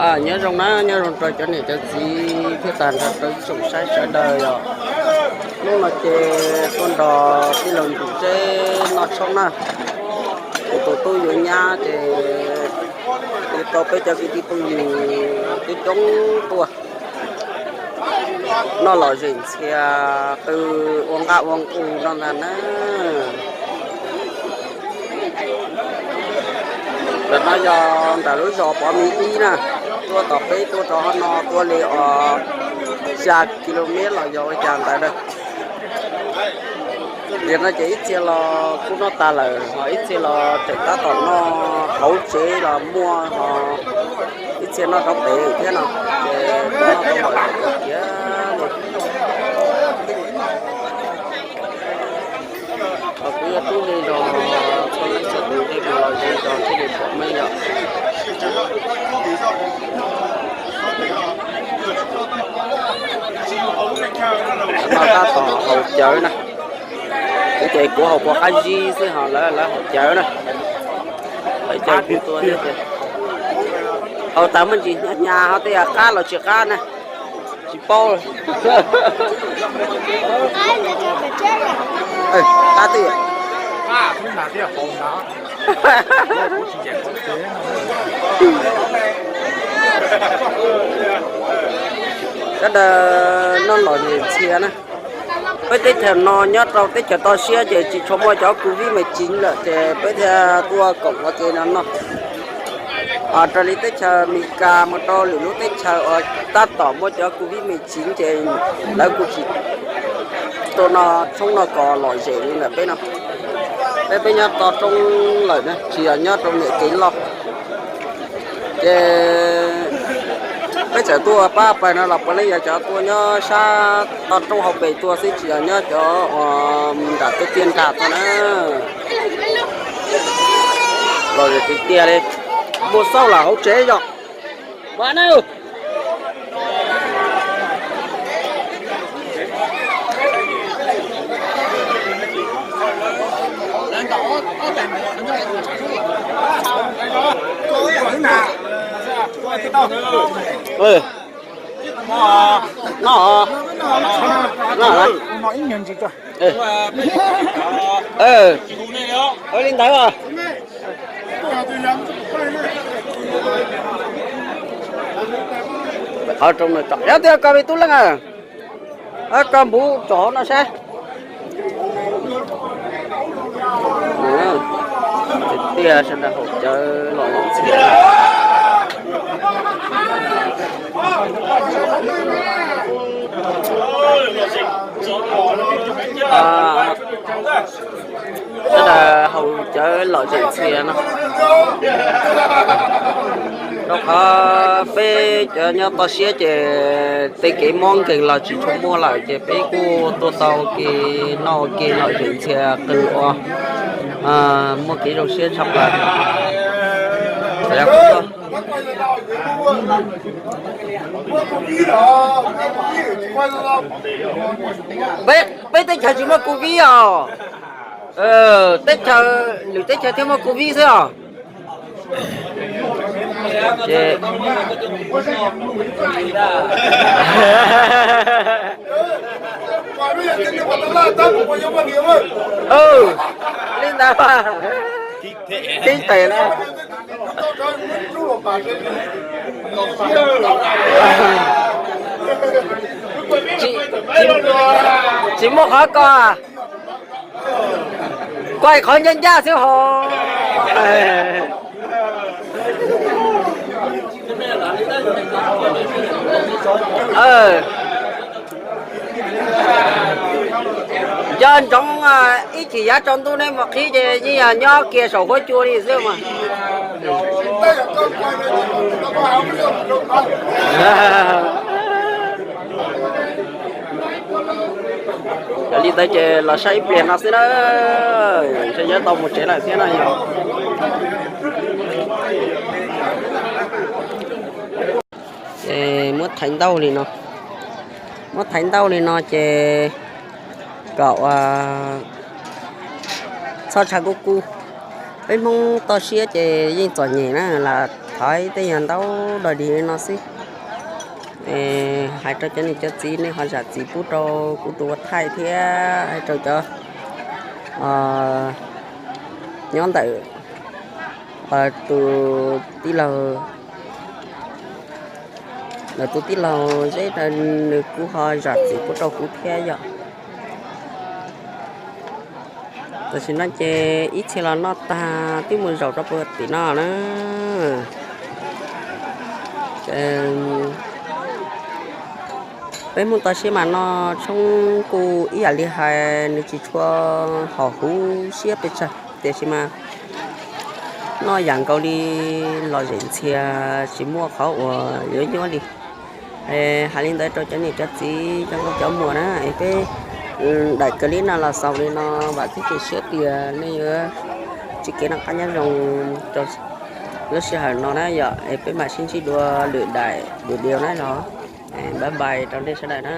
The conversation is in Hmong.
Nyob zoo na, nyob zoo rau cov niam cov txiv thiab tag nrho rau ib tsoom saib sawv daws yom. Hnub no ces tuaj nrog tij laug Ntsuam Zeb noj tshoob na. Kuv tus tub yuav nyab ces yuav tau peb cov kwv tij phooj ywg coob coob tuaj noj lom zem ntxhia qw ua nqaj ua nqug no ntag na. Ntawm no yog ntawm lub zos Pov Mis ib na, tuaj tom peb tuaj rau hauv no tuaj li os xya kilomev los yog ua cas ntawd na. Tiam no ces ib txhia los kuj noj tas lawm, ho ib txhia los tseem tab tom noj hauv tsev los muaj, ho ib txhia noj rau pem thiab no, ces noj tau lom zem tiag tiag li. Ho kuv yog tub li zos, txhua leej txhua tus tej mus los zej zos thiaj li pom meej yom. No tab tom haus cawv na. Kuv ces kuv haus kua qab zib xwb, ho lawv lawv haus cawv na. Lawv cawv kuv tua thiab tias haus tas muaj ntsis hnyav hnyav ho tej yam qab los tsis qab na, tsis paub. Qab twj ywm. Sawv daws noj lom zem ntxhia na. Peb teb chaws no nyob rau teb chaws toj siab ces tsis tshua muaj cov covid mười chín lawm ces peb thiaj tuaj koom ua ke no noj. Raws li teb chaws Amelikas mus rau lwm lub teb chaws uas tab tom muaj cov covid mười chín ces lawv kuj tsis tuaj noj tshoob noj kos lom zem li ntawm peb no. Peb peb nyob to roob lawm na, tsis yog nyob rau niam kev loj. Ces peb txawm tuaj pab pawg no los puav leej yog cov tuaj nyob sab to roob hauv pes tuaj xwb, tsis yog nyob cov uas nram tej tiaj nrag tuaj na. Los tiag tiag li, muaj xauj lawm hauv tsev yom. Mas na. No, no, no. Li ntawd. Qhov rooj no tsom yog tias koj me tub leej a, koj npuv tsom hauv no saib. Tiag tiag sawv daws haus cawv lom zem ntxhia. Sawv daws haus cawv lom zem ntxhia no. Rau qhov peb cov nyob toj siab ces tej kev mob nkeeg los tsis tshua muaj lawm ces peb kuj tuaj tau ua ke noj ua ke lom zem ntxhia qw ua muaj kev zoo siab tshaj plaws. Peb teb chaws tsis muaj covid os. Teb chaws, lwm teb chaws thiaj muaj covid xwb os. Li ntawd, tib tes na. Tsis muaj qhov ko. Kuaj qhov ncaj ncaj xwb ho. Nco ntsoov ib chim yav tsaus ntuj nej mus qhib ces yeej yog nyob kiag saum huab cua li xwb mas. Yog li ntawd ces los saib ib pliag no xwb na, ntshe yuav tau mus tsev lawm thiab no yog. Ces muab thaiv ntaub li no, muab thaiv ntaub li no ces kom txhob tshav kub kub. Peb Hmoob toj siab ces yeej txom nyem na, lam Qhov tej yog ntaub dog dig li no xwb. Hais rau cov niam cov txiv nej ho zam txim pub rau kuv tus ua thaij thiab hais rau cov nyob ntawm tus tij laug, ntawm tus tij laug Zeb, nws kuj ho zam txim pub rau kuv thiab yom. Tam sim no ces ib txhia los noj tag twb mus zaum rau puag tim no na. Peb Hmoob toj siab mas noj tshoob kuj ib yam li hais nws tsis tshua haum huv siab pes tsawg tiam sis mas noj yam nkaus li lom zem ntxhias tsis muaj qhov uas yuav nyuaj li. Hais li ntawd rau cov niam cov txiv cov nkauj cov muam na, es peb daim clip no los xaus li no, vam thiab cia siab tias nej yuav tsis kev noj qab nyob zoo rau lub sij hawm no na yom, es peb mam sib ntsib dua lwm daim video na los. Bye bye rau nej sawv daws na.